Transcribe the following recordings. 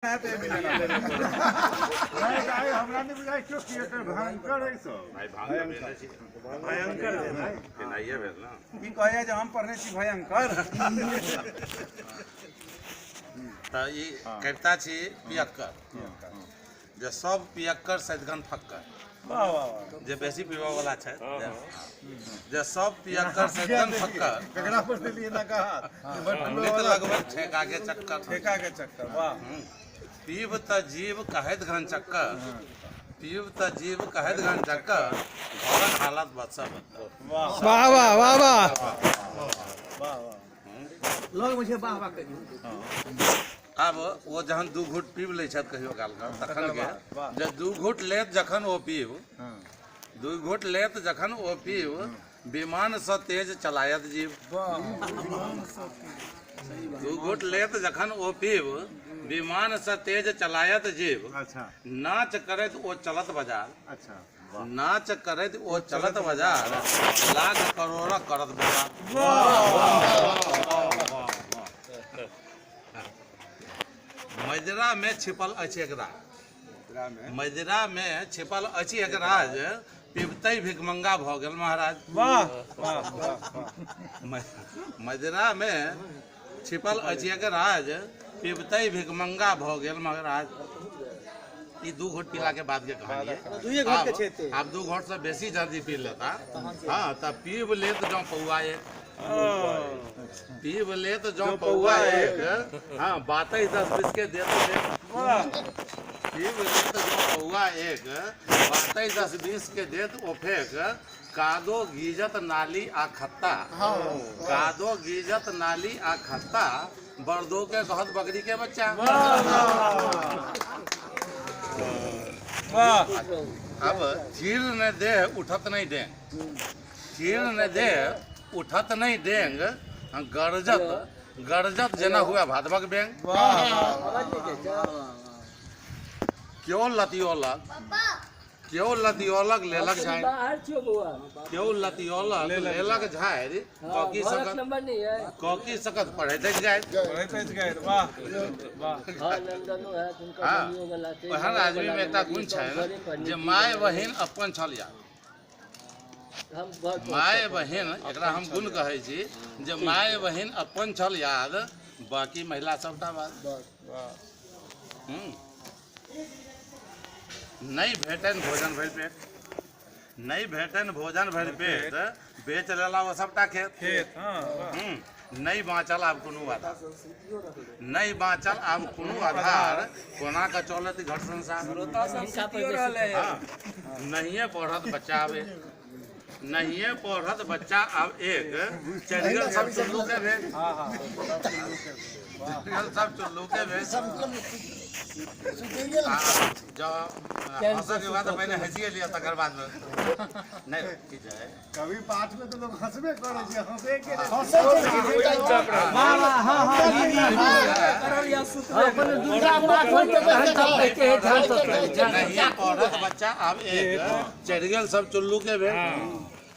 हमरा नहि बुझाइ क्यों कि एकर भयंकर है सब। भाई भांग तऽ भेले छी। भयंकर है भाई। पिनाइए भेल ने। ई कहैया जे हम पढ़ने छी भयंकर। तऽ ई कविता छी पियक्कर, जे सब पियक्कर सदिखन फक्कर। वाह वाह वाह। जे बेसी पीबऽ वाला छथि, जे सब पियक्कर सदिखन फक्कर, ककरा पर देलियै ना कहा नित लगबैत ठेका के चक्कर। ठेका के चक्कर, वाह। पीब तऽ जीव कहैत घन चक्कर, पीब तऽ जीव कहैत घन चक्कर, घरक हालत बदसँ बदतर। वाह वाह वाह वाह वाह वाह वाह। लग में छै वाह वाह करियौ। आब ओ जहन 2 घूट पीब लै छथि कहियो काल के, तखन के जे 2 घूट लेत जखन ओ पीब, 2 घूट लेत जखन ओ पीब, विमान सँ तेज चलायत जीव। 2 घूट लेत जखन ओ पीब, विमान सँ तेज चलायत जीव। अच्छा। नाच करैत ओ चलत बाजार। अच्छा। नाच करैत ओ चलत बाजार, लाख करोड़क करत बाजार। मजरा में छिपल अछि एक राज, मजरा में छिपल अछि एक राज, पिबतै भिखमंगा भऽ गेल महाराज। वाह वाह वाह। मजरा में छिपल अछि एक राज, पिबतै भिखमंगा भऽ गेल महाराज। ई 2 घोट पीला के बाद के कहानी है। दुइए घोट के छै। आब 2 घोट से बेसी जल्दी पी लेता, हाँ, तब पीब लेत जँ पौआ एक, पीब लेत जँ पौआ एक, हाँ, बातै 10-20 के देत। पीब लेत जँ पौआ एक, बातै 10-20 के देत ओ फेक, कादो गीजत नाली आ खत्ता, कादो गीजत नाली आ खत्ता, बरदो के कहत बकरी के बच्चा। वाह। अब चीर ने देह उठत नहीं डेंग, चीर ने देह उठत नहीं डेंग, गरजत गरजत जेना हुआ भादवक बेंग। क्यों लतियोलक, क्यों लतियोलक लेलक झाड़ि, क्यों लतियोलक लेलक झाड़ि, ककी सकत ककी सकत पढ़ैत गाय। वाह वाह। हाँ, ओहन आदमी में एकटा गुण छै जे my बहिन अपन छल यार। My बहिन, एकरा हम गुण कहै छी जे my बहिन अपन छल याद, बाकी महिला सबटा बात। नहीं भेटन भोजन भरि पेट, नहीं भेटन भोजन भरि पेट, बेच लेला ओ सबटा खेत। खेत, हाँ। नहीं बाँचल आब कोनो आधार, नहीं बाँचल आब कोनो आधार, कोना के चलत घर संसार। हाँ, नहिए पढ़त बच्चा आबे, नहिए पढ़त बच्चा आब एक, चढ़ि गेल सब चुल्लू के भेल, चढ़ि गेल सब चुल्लू के भेल। जँ हँसऽ के बाद पहिने हँसिए लिअ तकर बाद नहि किछु है। कभी पाठ में तो लोग हंसबे करै छै, हंसे के वाह वाह। हां हां अपन दुर्गा पाठ होय त सब कहते हैं ध्यान से। नहिए पढ़त बच्चा आब एक, चढ़ि गेल सब चुल्लू के भेल।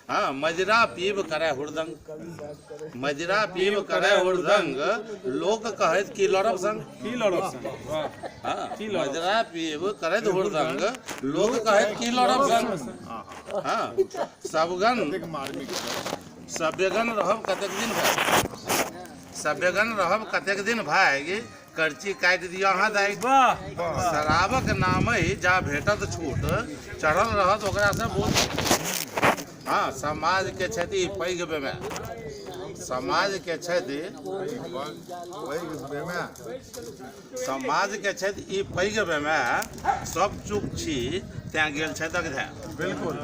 हाँ, मजरा पीब करे हुरदंग, मजरा पीब करे हुरदंग, लोक कहैत की लड़ब संग, की लड़ब संग। वाह। हाँ, मजरा पीब करैत हुरदंग, लोक कहैत की लड़ब संग। हाँ, सबगन सभ्यगण रहब कतेक दिन भाई, सभ्यगण रहब कतेक दिन भाई, करची काटि दिअ अहाँ दाइ। वाह। शराबक नाम जा भेटत छूट, चढ़ल रहत ओकरा से भूत। हाँ, समाज के छथि पैघ बेमार, समाज के छथि, समाज के छथि ई पैघ बेमार, सब चुप छी तैं गेल छथि अगधे। बिल्कुल।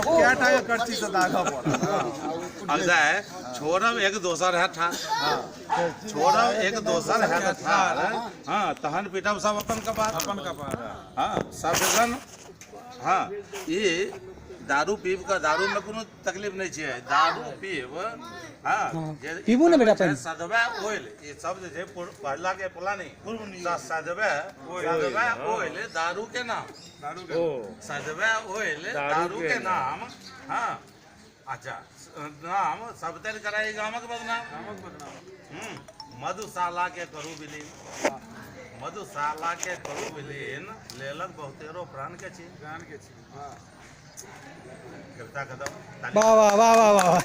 क्या टाका करची से दागा पड़ल। अगधे छोड़ब एक दोसर है ठार, छोड़ब एक दोसर है ठार, हाँ, तहन पीटब सब अपन कपार, अपन कपार। हाँ, सबगन। हाँ, ई दारू पीब के, दारू में कोनो तकलीफ नहीं छै, दारू पीब, हाँ, पीबू ने बेटा पानि। सदबे ऑयल ई सब जे छै पहला के पुला नहीं, सदबे सदबे ऑयल दारू के नाम, दारू के सदबे ऑयल दारू के नाम। हाँ, अच्छा नाम सबतरि कराई गामक बदनाम, गामक बदनाम। मधुशाला के करू विलीन, मधुशाला के करू विलीन लेलक बहुतेरो प्राण के छी। प्राण के छी। वाह। कविता खत्म। वाह वाह वाह वाह वाह।